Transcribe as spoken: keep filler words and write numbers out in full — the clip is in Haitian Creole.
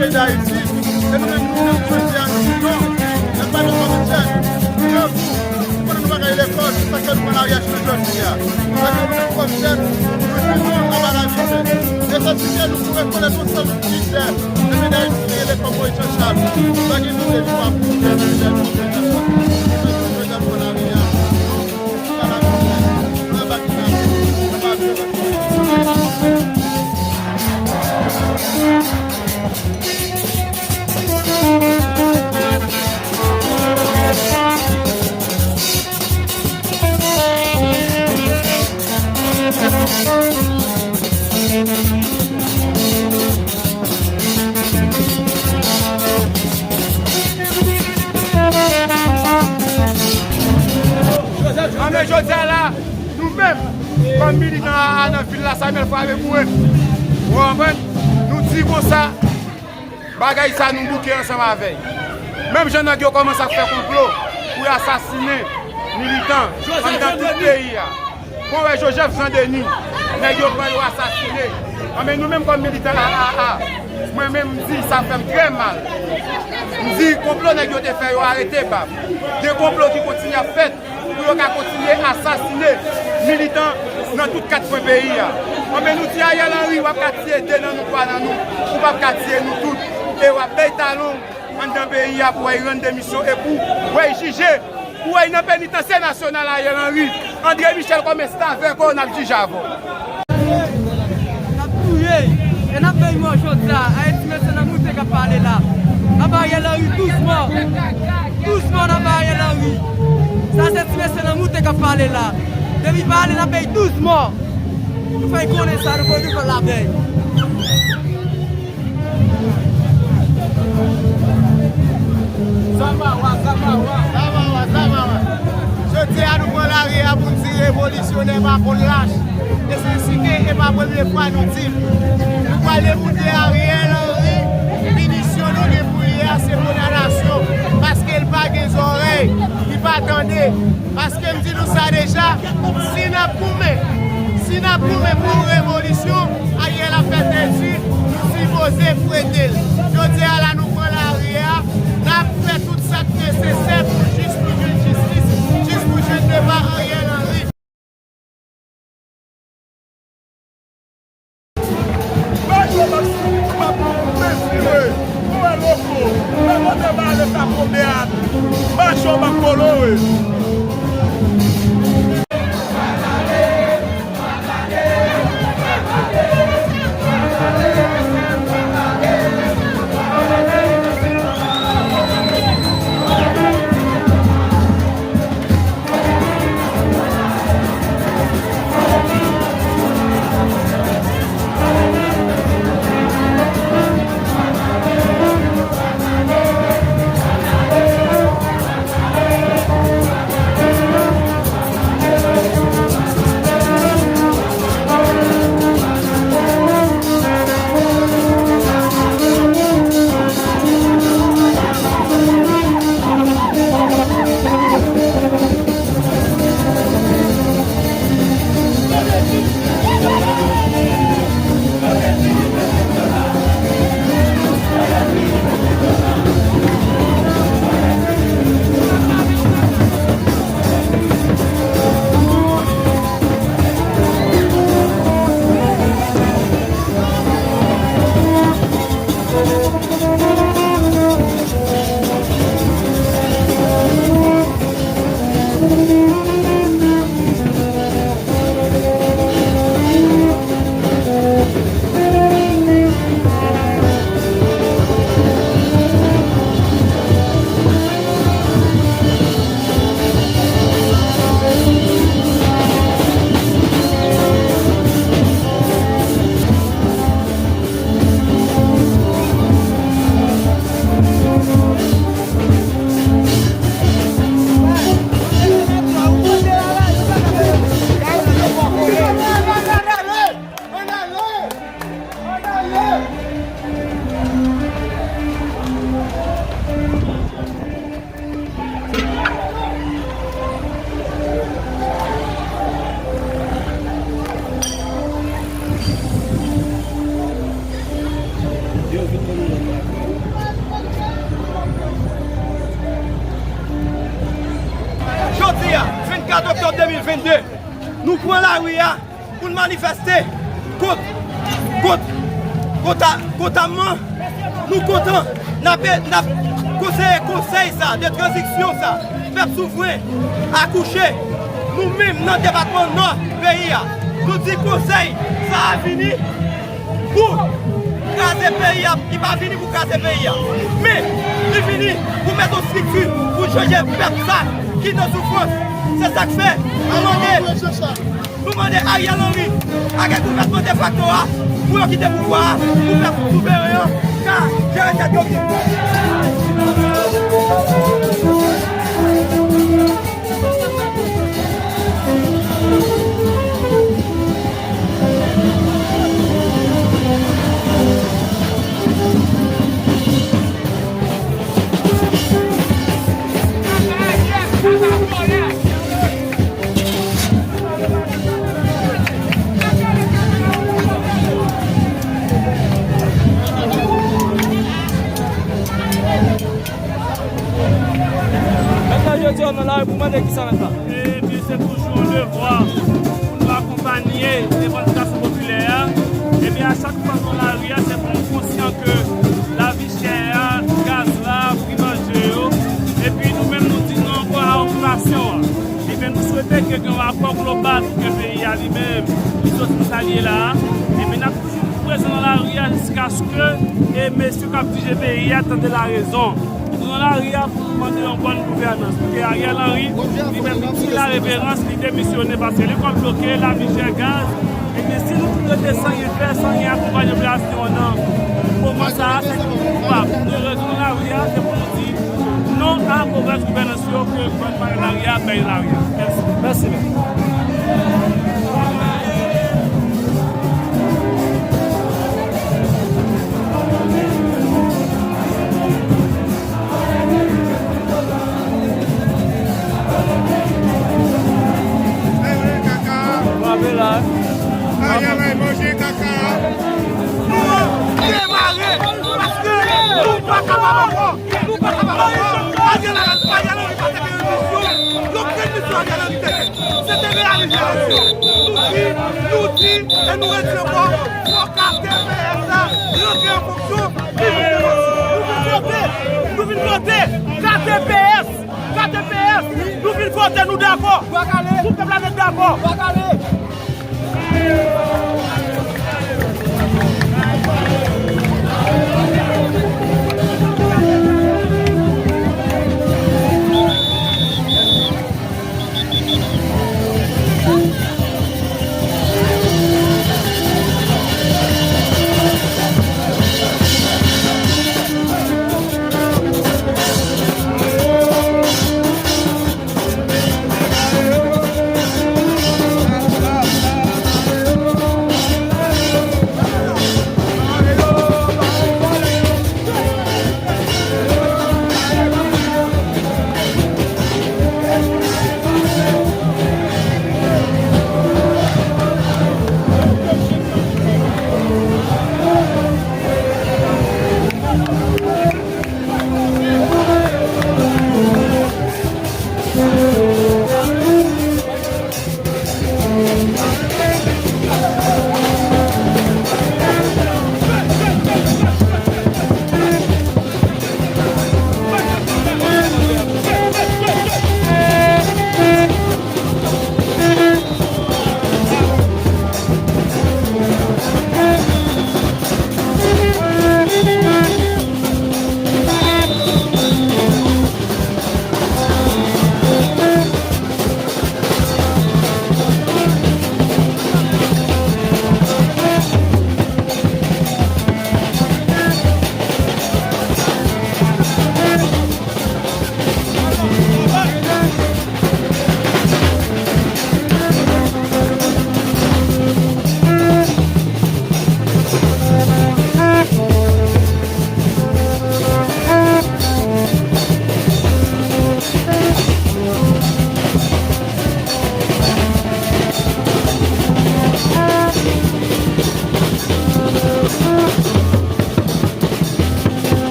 Peyi Dayiti, e nou menm, nou menm, jodi a, nou di non, n ap pale kòm jèn, nou debout, nou konnen nou pa ka al lekòl, se sa k fè nou pran lari a jounen jodi a. Paske nou menm kòm jèn, nou di non a pa la mizè. E sa ki fè nou pou rekonèt ansanm lide nan peyi Dayiti, ki rele kòm Moyiz Jan Chal. Pa gen lide nou pa pou fè nan peyi Dayiti, jodi a nou pran lari a. Anben, jodi a la, nou menm, kòm militan a, a nan vil la, Samuel Fabre Bouen, ou konprann? Nou di konsa, bagay sa nou bouke ansanm avè l. Menm jan nèg yo kòmanse ap fè konplo pou y asasinen militan anndan tout peyi a. Bon, wè Joseph Jean Denis, nèg yo pran yo asasine. Anben, nou menm kòm militan A A A, mwen menm m di sa fè m trè mal. M di konplo nèg yo te fè yo arete bab. Gen konplo ki kontinye ap fèt pou yo ka kontinye asasine militan nan tout kat kwen peyi a. Anben, nou di Ariel Henry, w ap ka tiye de nan nou, twa nan nou, ou p ap ka tiye nou tout. E w ap bay talon anndan peyi a pou w al rann demisyon e pou w al jije. Ou wè nan penitansye nasyonal Ariel Henry, André Michel kòm restavèk ou, n ap jije avè w. N ap touye, e n ap bay mò jodi a, a e ti mesye nan moute k ap pale la. N ap ba Ariel Henry douz mò. Douz mò n ap ba Ariel Henry. Sa se ti mesye nan moute k ap pale la. Depi pale, n ap bay douz mò. Nou fè konnen sa, nou fè nou fè lavèy. Zamawa, zamawa. Zamawa, zamawa. Jodi a nou pran lari a pou n di revolisyonè pa konn lach. E se site e pa premye fwa nou di l. Nou pral demoute Ariel Henry, pinisyon nou gen pou li a se kondanasyon, paske l pa gen zòrèy, li pa tande. Paske m di nou sa deja, si n ap goumen, si n ap goumen pou yon revolisyon, Ariel ap fè tèt di, nou sipoze frete l. Jodi a la, nou pran lari a, n ap fè tout sa k nesesè pou jis nou jwenn jistis, jis pou jwenn depa Ariel Henry. Mache w ap, w ap mezire. Ou wè loko. Lè kote bale sa pwomne a. Mache w ap kolore. Jodi a, vennkat oktòb de mil vennde, nou pran lari a pou n manifeste kont, kont, kont a, kont a man. Nou kontan, n ap, n ap konseye konsèy sa, de tranzisyon sa, pèp souvren akouche. Nou menm nan depatman Nò peyi a, nou di konsèy sa a vini pou kraze peyi a, li pa vini pou kraze peyi a. Men, li vini pou mete yon estrikti pou chanje pèp sa ki nan soufrans. Se sa k fè nou mande, nou mande Ariel Henry ak gouvènman defakto a pou yo kite pouvwa a, pou pèp souveren an ka jere tèt yo byen. Mèt la, jodi a, w nan lari pou mande kisa, mèt la? Ebyen, se toujou yon devwa pou nou akonpanye revandikasyon popilè a. Ebyen, a chak fwa nou nan lari a, se pou nou konsyan ke lavi chè a, gaz la, pri manje yo. Epi nou menm, nou di non ankò a okipasyon an. Ebyen, nou swete ke gen yon akò global pou ke peyi a li menm li soti nan sa l ye la a. Ebyen, n ap toujou prezan nan lari a jiskaske e mesye k ap dirije peyi a tande larezon. Nou nan lari a pou nou mande yon bòn gouvènans, pou ke Ariel Henry li menm li tire la reverans, li demisyone, paske lekòl bloke, lavi chè, gaz. Ebyen, si nou tout rete san anyen fè, san anyen akonpanye popilasyon an nan moman sa a, se ke nou koupab. Nou rezon nan lari a, se pou nou di non a movèz gouvènans yo ke gouvenman lari a bay lari a. Mèsi. Mèsi, mèt. Frape la. Ariel al manje kaka. Nou demare paske nou pa kapab ankò. Nou pa kapab ankò. Ariel, Ariel Henry pa te gen yon misyon. Yo gen misyon Ariel Henry te gen. Se te reyalize misyon. Nou di, nou di, e nou redi ankò, fò K T P S la rantre an fonksyon. Nou vin vote, nou vin vote, K T P S, K T P S, nou vin vote, nou dakò. Pou pèp la, nou dakò.